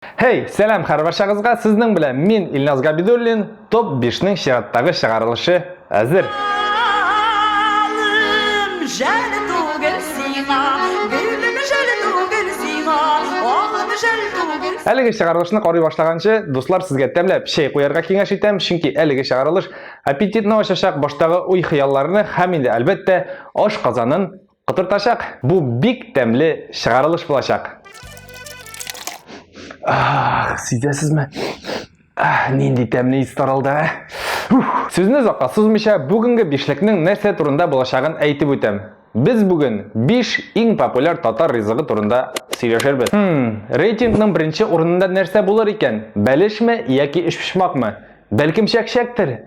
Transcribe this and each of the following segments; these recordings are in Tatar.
Хей, сәлам һәрбарчагызга, сезнең белән мин Илназ Габидуллин, Топ 5-нең чираттагы чыгарылышы әзер. Алым жәл түгел сиңа, гөлем жәл түгел сиңа, агым жәл түгел. Әлеге чыгарылышны карый башлаганчы, дуслар, сезгә тәмләп чәй куярга киңәш итәм, чөнки әлеге чыгарылыш аппетитны ачачак, баштагы уй-хыялларны һәм инде, әлбәттә, аш казанын Котыртачак. Бу бик тәмле чыгарылыш булачак. Ах, сизәсезме? Ах, нинди тәмле ис таралды, ә? Сүзне озакка сузмыйча, бүгенге бишлекнең нәрсә турында булачагын әйтеп үтәм. Без бүген 5 иң популяр татар ризыгы турында сөйләшербез. Хм, рейтингның беренче урынында нәрсә булыр икән? Бәлешме яки өчпочмакмы? Бәлкем чәкчәктер?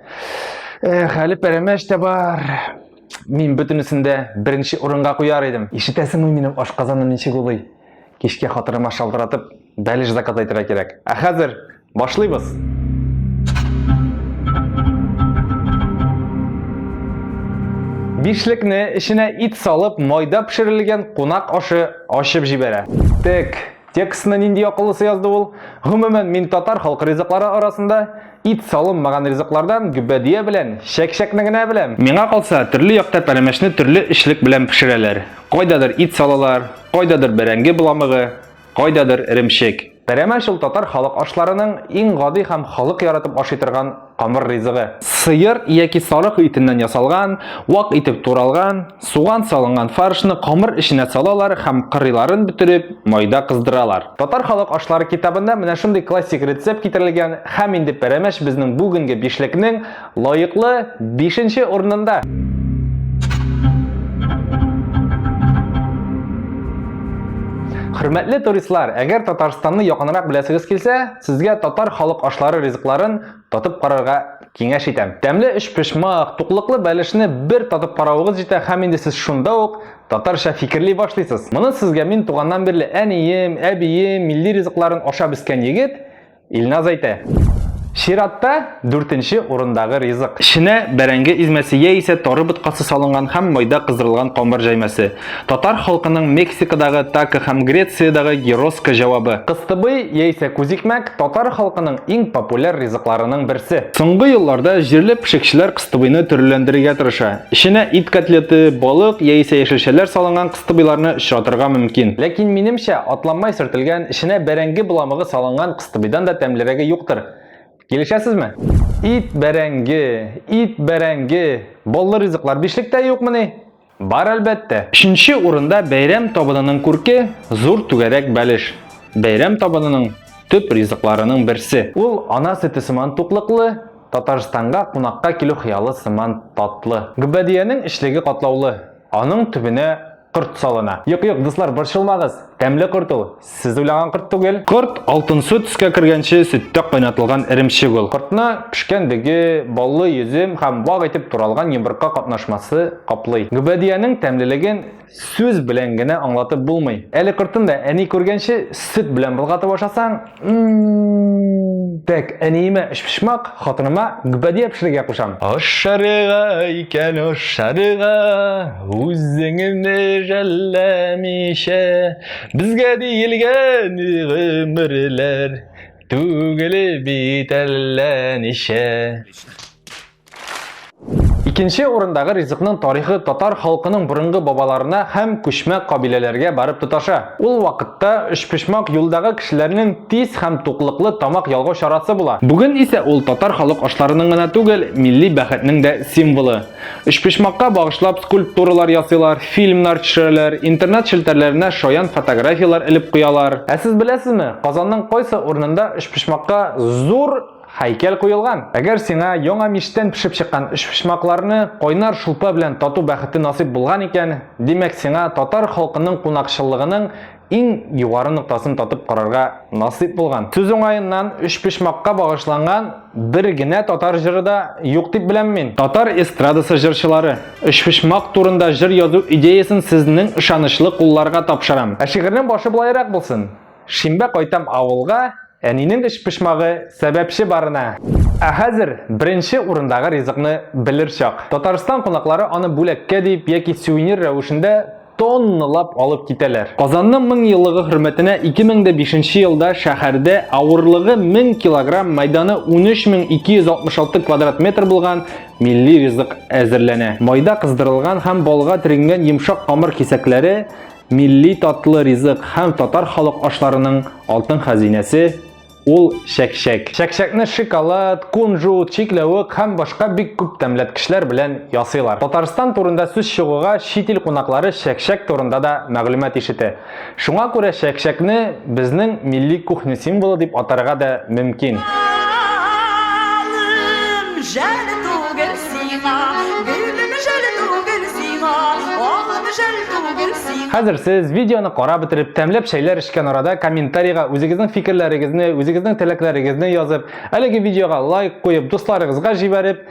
Эх, әле пәрәмәч тә бар. Мин бөтенесен дә беренче урынга куяр идем. Ишетәсеңме минем ашказаным ничек улый? Кичкә хатыныма шалтыратып, бәлеш заказ әйтергә кирәк. Ә хәзер башлыйбыз. Бишлекне эченә ит салып, майда пешерелгән кунак ашы ачып җибәрә. Тек, Текстны нинди акыллысы язды ул? Гомумән, мин татар халкы ризыклары арасында ит салынмаган ризыклардан гөбәдия белән чәк-чәкне генә беләм. Миңа калса, төрле якта пәрәмәчне төрле эчлек белән пешерәләр. Кайдадыр ит салалар, кайдадыр бәрәңге боламыгы, кайдадыр эремчек. Пәрәмәч ул татар халык ашларының иң гади һәм халык яратып ашый торган камыр ризыгы. Сыер яки сарык итеннән ясалган, вак итеп туралган, суган салынган фаршны камыр эченә салалар һәм кырыйларын бөтереп, майда кыздыралар. Татар халык ашлары китабында менә шундый классик рецепт китерелгән һәм инде пәрәмәч безнең бүгенге бишлекнең лаеклы бишенче урынында. Хөрмәтле туристлар, әгәр Татарстанны якынрак беләсегез килсә, Сезгә татар халык ашлары ризыкларын татып карарга киңәш итәм. Тәмле өчпочмак, туклыклы бәлешне бер татып каравыгыз җитә һәм инде сез шунда ук татарча фикерли башлыйсыз. Моны сезгә мин туганнан бирле әнием, әбием милли ризыкларын ашап үскән егет Илназ әйтә. Чиратта дүртенче урындагы ризык. Эченә бәрәңге измәсе яисә тары боткасы салынган һәм майда кыздырылган камыр җәймәсе. Татар халкының Мексикадагы тако һәм Грециядагы гироска җавабы. Кыстыбый яисә күзикмәк татар халкының иң популяр ризыкларының берсе. Соңгы елларда җирле пешекчеләр кыстыбыйны төрлеләндерергә тырыша. Эченә ит котлеты, балык яисә яшелчәләр салынган кыстыбыйларны очратырга мөмкин. Ләкин минемчә, атланмай сөртелгән, эченә бәрәңге боламыгы салынган кыстыбыйдан да тәмлерәге юктыр. Килешәсезме? Ит бәрәңге, ит бәрәңге, баллы ризыклар бишлектә юкмыни? Бар, әлбәттә. Өченче урында бәйрәм табынының күрке, зур түгәрәк бәлеш. Бәйрәм табынының төп ризыкларының берсе. Ул ана сөте сыман туклыклы, Татарстанга кунакка килү хыялы сыман татлы. Гөбәдиянең эчлеге катлаулы, аның төбенә корт салына. Юк, юк, дуслар, борчылмагыз, тәмле корт ул, сез уйлаган корт түгел. Корт алтынсу төскә кергәнче сөттә кайнатылган эремчек ул. Кортны пешкән дөге, баллы йөзем һәм вак итеп туралган йомырка катнашмасы каплый. Гөбәдиянең тәмлелеген сүз белән генә аңлатып булмый. Әле кортын да әни күргәнче сөт белән болгатып ашасаң, Так, әниемә өчпочмак, хатыныма гөбәдия пешерергә кушам. Ашарга икән ашарга, үзеңне жәлләмичә, безгә диелгән гомерләр түгел бит әллә ничә. Икенче урындагы ризыкның тарихы татар халкының борынгы бабаларына һәм күчмә кабиләләргә барып тоташа. Ул вакытта өчпочмак юлдагы кешеләрнең тиз һәм туклыклы тамак ялгау чарасы була. Бүген исә ул татар халык ашларының гына түгел, милли бәхетнең дә символы. Өчпочмакка багышлап скульптуралар ясыйлар, фильмнар төшерәләр, интернет челтәрләренә шаян фотографияләр элеп куялар. Ә сез беләсезме, Казанның кайсы урынында өчпочмакка зур Һәйкәл куелган. Әгәр сиңа яңа мичтән пешеп чыккан өчпочмакларны кайнар шулпа белән тату бәхете насыйп булган икән, димәк, сиңа татар халкының кунакчыллыгының иң югары ноктасын татып карарга насыйп булган. Сүз уңаеннан, өчпочмакка багышланган бер генә татар җыры да юк дип беләм мин. Татар эстрадасы җырчылары, өчпочмак турында җыр язу идеясен сезнең ышанычлы кулларга тапшырам. Ә шигырьнең башы болайрак булсын. Шимбә кайтам авылга, әнинең өчпочмагы сәбәпче барына. Ә хәзер беренче урындагы ризыкны белер чак. Татарстан кунаклары аны бүләккә дип яки сувенир рәвешендә тонналап алып китәләр. Казанның 1000 еллыгы хөрмәтенә 2005 елда шәһәрдә авырлыгы 1000 килограмм, мәйданы 13266 квадрат метр булган милли ризык әзерләнә. Майда кыздырылган һәм балга төренгән йомшак камыр кисәкләре милли татлы ризык һәм татар халык ашларының алтын хәзинәсе Ул чәкчәк. Чәкчәкне шоколад, кунжут, чикләвек һәм башка бик күп тәмләткечләр белән ясыйлар. Татарстан турында сүз чыгуга чит ил кунаклары чәкчәк турында да мәгълүмат ишетә. Шуңа күрә чәкчәкне безнең милли кухня символы дип атарга да мөмкин. Алым жәл түгел сиңа, гөлем жәл түгел сиңа, агым жәл түгел сиңа. Хәзер сез видеоны карап бетереп, тәмләп чәйләр эчкән арада комментарийга үзегезнең фикерләрегезне, үзегезнең теләкләрегезне язып, әлеге видеога лайк куеп, дусларыгызга җибәреп,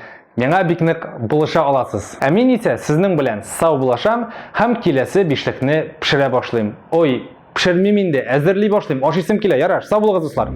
миңа бик нык булыша аласыз. Ә мин исә сезнең белән сау булашам һәм киләсе бишлекне пешерә башлыйм. Ой, пешермим инде, әзерли башлыйм, ашыйсым килә. Ярар, сау булыгыз, дуслар.